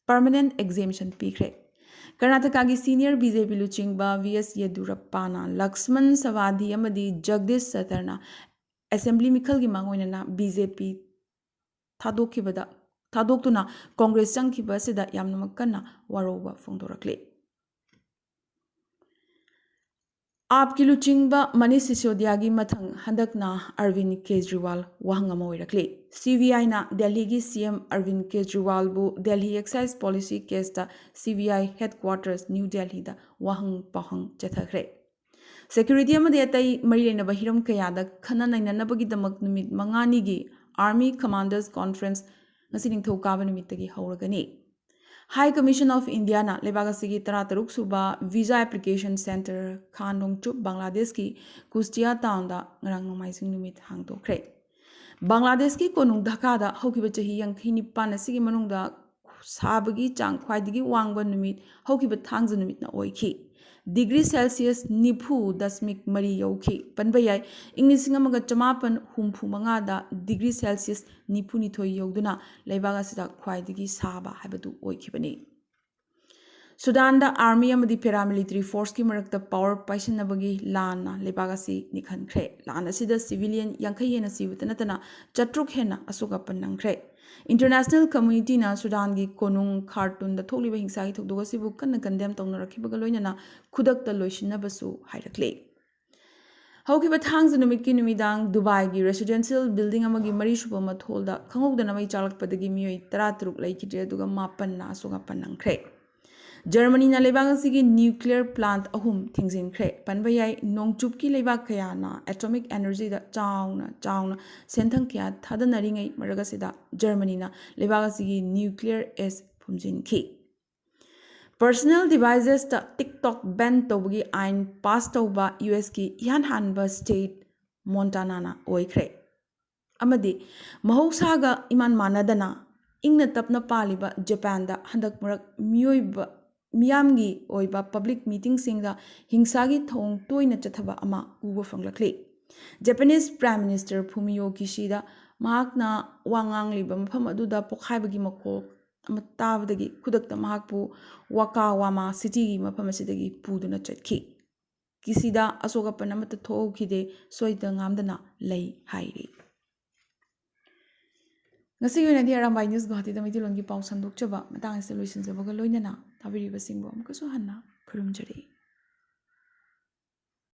ꯄꯔꯃꯅꯦꯟꯠ ꯑꯦꯛꯖꯦꯝꯁꯟ ꯄꯤꯈ꯭ꯔꯦ꯫ ꯀꯔꯅꯥꯇꯀꯥꯒꯤ ꯁꯤꯅꯤꯌꯔ ꯕꯤ ꯖꯦ ꯄꯤ ꯂꯨꯆꯤꯡꯕ ꯚꯤ ꯑꯦꯁ ꯌꯦꯗꯨꯔꯞꯄꯥꯅ ꯂꯛꯁꯃꯟ ꯁꯋꯥꯗꯤ ꯑꯃꯗꯤ ꯖꯒꯗꯤꯁ ꯁꯠꯇꯔꯅ ꯑꯦꯁꯦꯝꯕ꯭ꯂꯤ ꯃꯤꯈꯜꯒꯤ ꯃꯥꯡꯑꯣꯏꯅꯅ ꯕꯤ ꯖꯦ ꯄꯤ ꯊꯥꯗꯣꯛꯈꯤꯕꯗ, ꯊꯥꯗꯣꯛꯇꯨꯅ ꯀꯣꯡꯒ꯭ꯔꯦꯁ ꯆꯪꯈꯤꯕ ꯑꯁꯤꯗ ꯌꯥꯝꯅꯃꯛ ꯀꯟꯅ ꯋꯥꯔꯧꯕ ꯐꯣꯡꯗꯣꯔꯛꯂꯤ꯫ ꯑꯥꯞꯀꯤ ꯂꯨꯆꯤꯡꯕ ꯃꯅꯤꯁ ꯁꯤꯁꯣꯗꯤꯌꯥꯒꯤ ꯃꯊꯪ ꯍꯟꯗꯛꯅ ꯑꯔꯕꯤꯟ ꯀꯦꯖ꯭ꯔꯤꯋꯥꯜ ꯋꯥꯍꯪ ꯑꯃ ꯑꯣꯏꯔꯛꯂꯤ꯫ ꯁꯤ ꯕꯤ ꯑꯥꯏꯅ ꯗꯦꯜꯍꯤꯒꯤ ꯁꯤ ꯑꯦꯝ ꯑꯔꯕꯤꯟ ꯀꯦꯖ꯭ꯔꯤꯋꯥꯜꯕꯨ ꯗꯦꯜꯍꯤ ꯑꯦꯛꯁꯥꯏꯖ ꯄꯣꯂꯤꯁꯤ ꯀꯦꯁꯇ ꯁꯤ ꯕꯤ ꯑꯥꯏ ꯍꯦꯗꯀ꯭ꯋꯥꯇꯔꯁ ꯅ꯭ꯌꯨ ꯗꯦꯜꯍꯤꯗ ꯋꯥꯍꯪ ꯄꯥꯎꯍꯪ ꯆꯠꯊꯈ꯭ꯔꯦ꯫ ꯁꯦꯀ꯭ꯌꯨꯔꯤꯇꯤ ꯑꯃꯗꯤ ꯑꯇꯩ ꯃꯔꯤ ꯂꯩꯅꯕ ꯍꯤꯔꯝ ꯀꯌꯥꯗ ꯈꯟꯅ ꯅꯩꯅꯅꯕꯒꯤꯗꯃꯛ ꯅꯨꯃꯤꯠ ꯃꯉꯥꯅꯤꯒꯤ ꯑꯥꯔꯃꯤ ꯀꯃꯥꯟꯗꯔꯁ ꯀꯣꯟꯐ꯭ꯔꯦꯟꯁ ꯉꯁꯤ ꯅꯤꯡꯊꯧꯀꯥꯕ ꯅꯨꯃꯤꯠꯇꯒꯤ ꯍꯧꯔꯒꯅꯤ꯫ ꯍꯥꯏ ꯀꯃꯤꯁꯟ ꯑꯣꯐ ꯏꯟꯗꯤꯌꯥꯅ ꯂꯩꯕꯥꯛ ꯑꯁꯤꯒꯤ ꯇꯔꯥꯇꯔꯨꯛ ꯁꯨꯕ ꯚꯤꯖꯥ ꯑꯦꯄ꯭ꯂꯤꯀꯦꯁꯟ ꯁꯦꯟꯇꯔ ꯈꯥ ꯅꯣꯡꯆꯨꯞ ꯕꯪꯒ꯭ꯂꯥꯗꯦꯁꯀꯤ ꯀꯨꯁꯇꯤꯌꯥ ꯇꯥꯎꯟꯗ ꯉꯔꯥꯡ ꯅꯣꯡꯃꯥꯏꯖꯤꯡ ꯅꯨꯃꯤꯠ ꯍꯥꯡꯗꯣꯛꯈ꯭ꯔꯦ꯫ ꯕꯪꯒ꯭ꯂꯥꯗꯦꯁꯀꯤ ꯀꯣꯅꯨꯡ ꯙꯥꯀꯥꯗ ꯍꯧꯈꯤꯕ ꯆꯍꯤ ꯌꯥꯡꯈꯩ ꯅꯤꯄꯥꯟ ꯑꯁꯤꯒꯤ ꯃꯅꯨꯡꯗ ꯁꯥꯕꯒꯤ ꯆꯥꯡ ꯈ꯭ꯋꯥꯏꯗꯒꯤ ꯋꯥꯡꯕ ꯅꯨꯃꯤꯠ ꯍꯧꯈꯤꯕ ꯊꯥꯡꯖ ꯅꯨꯃꯤꯠꯅ ꯑꯣꯏꯈꯤ꯫ ꯗꯤꯒ꯭ꯔꯤ ꯁꯦꯜꯁꯤꯌꯁ ꯅꯤꯐꯨ ꯗꯁꯃꯤꯛ ꯃꯔꯤ ꯌꯧꯈꯤ꯫ ꯄꯟꯕ ꯌꯥꯏ, ꯏꯪ ꯂꯤꯁꯤꯡ ꯑꯃꯒ ꯆꯃꯥꯄꯟ ꯍꯨꯝꯐꯨ ꯃꯉꯥꯗ ꯗꯤꯒ꯭ꯔꯤ ꯁꯦꯜꯁꯤꯌꯁ ꯅꯤꯐꯨꯅꯤꯊꯣꯏ ꯌꯧꯗꯨꯅ ꯂꯩꯕꯥꯛ ꯑꯁꯤꯗ ꯈ꯭ꯋꯥꯏꯗꯒꯤ ꯁꯥꯕ ꯍꯥꯏꯕꯗꯨ ꯑꯣꯏꯈꯤꯕꯅꯤ꯫ ꯁꯨꯗꯥꯟꯗ ꯑꯥꯔꯃꯤ ꯑꯃꯗꯤ ꯄꯦꯔꯥꯃꯤꯂꯤꯇꯔꯤ ꯐꯣꯔꯁꯀꯤ ꯃꯔꯛꯇ ꯄꯥꯋꯔ ꯄꯥꯏꯁꯤꯟꯅꯕꯒꯤ ꯂꯥꯟꯅ ꯂꯩꯕꯥꯛ ꯑꯁꯤ ꯅꯤꯛꯍꯟꯈ꯭ꯔꯦ꯫ ꯂꯥꯟ ꯑꯁꯤꯗ ꯁꯤꯚꯤꯂꯤꯌꯟ ꯌꯥꯡꯈꯩ ꯍꯦꯟꯅ ꯁꯤꯕꯇ ꯅꯠꯇꯅ ꯆꯥꯇ꯭ꯔꯨꯛ ꯍꯦꯟꯅ ꯑꯁꯣꯛ ꯑꯄꯟ ꯅꯪꯈ꯭ꯔꯦ꯫ ꯏꯟꯇꯔꯅꯦꯁꯅꯦꯜ ꯀꯝꯃ꯭ꯌꯨꯅꯤꯇꯤꯅ ꯁꯨꯗꯥꯟꯒꯤ ꯀꯣꯅꯨꯡ ꯈꯥꯔꯇꯨꯟꯗ ꯊꯣꯛꯂꯤꯕ ꯍꯤꯡꯁꯥꯒꯤ ꯊꯧꯗꯣꯛ ꯑꯁꯤꯕꯨ ꯀꯟꯅ ꯀꯟꯗꯦꯝ ꯇꯧꯅꯔꯛꯈꯤꯕꯒ ꯂꯣꯏꯅꯅ ꯈꯨꯗꯛꯇ ꯂꯣꯏꯁꯤꯟꯅꯕꯁꯨ ꯍꯥꯏꯔꯛꯂꯤ꯫ ꯍꯧꯈꯤꯕ ꯊꯥꯡꯖ ꯅꯨꯃꯤꯠꯀꯤ ꯅꯨꯃꯤꯗꯥꯡ ꯗꯨꯕꯥꯏꯒꯤ ꯔꯦꯁꯤꯗꯦꯟꯁꯤꯌꯦꯜ ꯕꯤꯜꯗꯤꯡ ꯑꯃꯒꯤ ꯃꯔꯤꯁꯨꯕ ꯃꯊꯣꯜꯗ ꯈꯪꯍꯧꯗꯅ ꯃꯩ ꯆꯥꯛꯂꯛꯄꯗꯒꯤ ꯃꯤꯑꯣꯏ ꯇꯔꯥꯇꯔꯨꯛ ꯂꯩꯈꯤꯗ꯭ꯔꯦ, ꯑꯗꯨꯒ ꯃꯥꯄꯟꯅ ꯑꯁꯣꯛ ꯑꯄꯟ ꯅꯪꯈ꯭ꯔꯦ꯫ ꯖꯔꯃꯅꯤꯅ ꯂꯩꯕꯥꯛ ꯑꯁꯤꯒꯤ ꯅ꯭ꯌꯨꯀ꯭ꯂꯤꯌꯔ ꯄ꯭ꯂꯥꯟꯠ ꯑꯍꯨꯝ ꯊꯤꯡꯖꯤꯟꯈ꯭ꯔꯦ꯫ ꯄꯟꯕ ꯌꯥꯏ, ꯅꯣꯡꯆꯨꯞꯀꯤ ꯂꯩꯕꯥꯛ ꯀꯌꯥꯅ ꯑꯦꯇꯣꯃꯤꯛ ꯑꯦꯅꯔꯖꯤꯗ ꯆꯥꯎꯅ ꯆꯥꯎꯅ ꯁꯦꯟꯊꯪ ꯀꯌꯥ ꯊꯥꯗꯅꯔꯤꯉꯩ ꯃꯔꯛ ꯑꯁꯤꯗ ꯖꯔꯃꯅꯤꯅ ꯂꯩꯕꯥꯛ ꯑꯁꯤꯒꯤ ꯅ꯭ꯌꯨꯀ꯭ꯂꯤꯌꯔ ꯑꯦꯁ ꯐꯨꯝꯖꯤꯟꯈꯤ꯫ ꯄꯔꯁꯅꯦꯜ ꯗꯤꯚꯥꯏꯁꯦꯁꯇ ꯇꯤꯛꯇꯣꯛ ꯕꯦꯟ ꯇꯧꯕꯒꯤ ꯑꯥꯏꯟ ꯄꯥꯁ ꯇꯧꯕ ꯌꯨ ꯑꯦꯁꯀꯤ ꯏꯍꯥꯟ ꯍꯥꯟꯕ ꯁ꯭ꯇꯦꯠ ꯃꯣꯟꯇꯥꯅꯥꯅ ꯑꯣꯏꯈ꯭ꯔꯦ꯫ ꯑꯃꯗꯤ ꯃꯍꯧꯁꯥꯒ ꯏꯃꯥꯟ ꯃꯥꯟꯅꯗꯅ ꯏꯪꯅ ꯇꯞꯅ ꯄꯥꯜꯂꯤꯕ ꯖꯄꯥꯟꯗ ꯍꯟꯗꯛ ꯃꯔꯛ ꯃꯤꯑꯣꯏꯕ ꯃꯤꯌꯥꯝꯒꯤ ꯑꯣꯏꯕ ꯄꯕ꯭ꯂꯤꯛ ꯃꯤꯇꯤꯡꯁꯤꯡꯗ ꯍꯤꯡꯁꯥꯒꯤ ꯊꯧꯑꯣꯡ ꯇꯣꯏꯅ ꯆꯠꯊꯕ ꯑꯃ ꯎꯕ ꯐꯪꯂꯛꯂꯤ꯫ ꯖꯄꯥꯅꯤꯁ ꯄ꯭ꯔꯥꯏꯝ ꯃꯤꯅꯤꯁꯇꯔ ꯐꯨꯃꯤꯌꯣ ꯀꯤꯁꯤꯗ ꯃꯍꯥꯛꯅ ꯋꯥ ꯉꯥꯡꯂꯤꯕ ꯃꯐꯝ ꯑꯗꯨꯗ ꯄꯣꯈꯥꯏꯕꯒꯤ ꯃꯈꯣꯜ ꯑꯃ ꯇꯥꯕꯗꯒꯤ ꯈꯨꯗꯛꯇ ꯃꯍꯥꯛꯄꯨ ꯋꯥꯀꯥꯋꯥꯃꯥ ꯁꯤꯇꯤꯒꯤ ꯃꯐꯝ ꯑꯁꯤꯗꯒꯤ ꯄꯨꯗꯨꯅ ꯆꯠꯈꯤ꯫ ꯀꯤꯁꯤꯗ ꯑꯁꯣꯛ ꯑꯄꯟ ꯑꯃꯠꯇ ꯊꯣꯛꯍꯧꯈꯤꯗꯦ, ꯁꯣꯏꯗ ꯉꯥꯝꯗꯅ ꯂꯩ ꯍꯥꯏꯔꯤ꯫ ꯉꯁꯤꯒꯤ ꯑꯣꯏꯅꯗꯤ ꯑꯔꯥꯝꯕꯥꯏ ꯅ꯭ꯌꯨꯁ ꯒꯨꯋꯥꯍꯥꯇꯤꯗ ꯃꯩꯇꯩꯂꯣꯟꯒꯤ ꯄꯥꯎ ꯁꯟꯗꯣꯛꯆꯕ ꯃꯇꯥꯡ ꯑꯁꯤꯗ ꯂꯣꯏꯁꯤꯟꯖꯕꯒ ꯂꯣꯏꯅꯅ ꯇꯥꯕꯤꯔꯤꯕꯁꯤꯡꯕꯨ ꯑꯃꯨꯛꯀꯁꯨ ꯍꯟꯅ ꯈꯨꯔꯨꯝꯖꯔꯤ꯫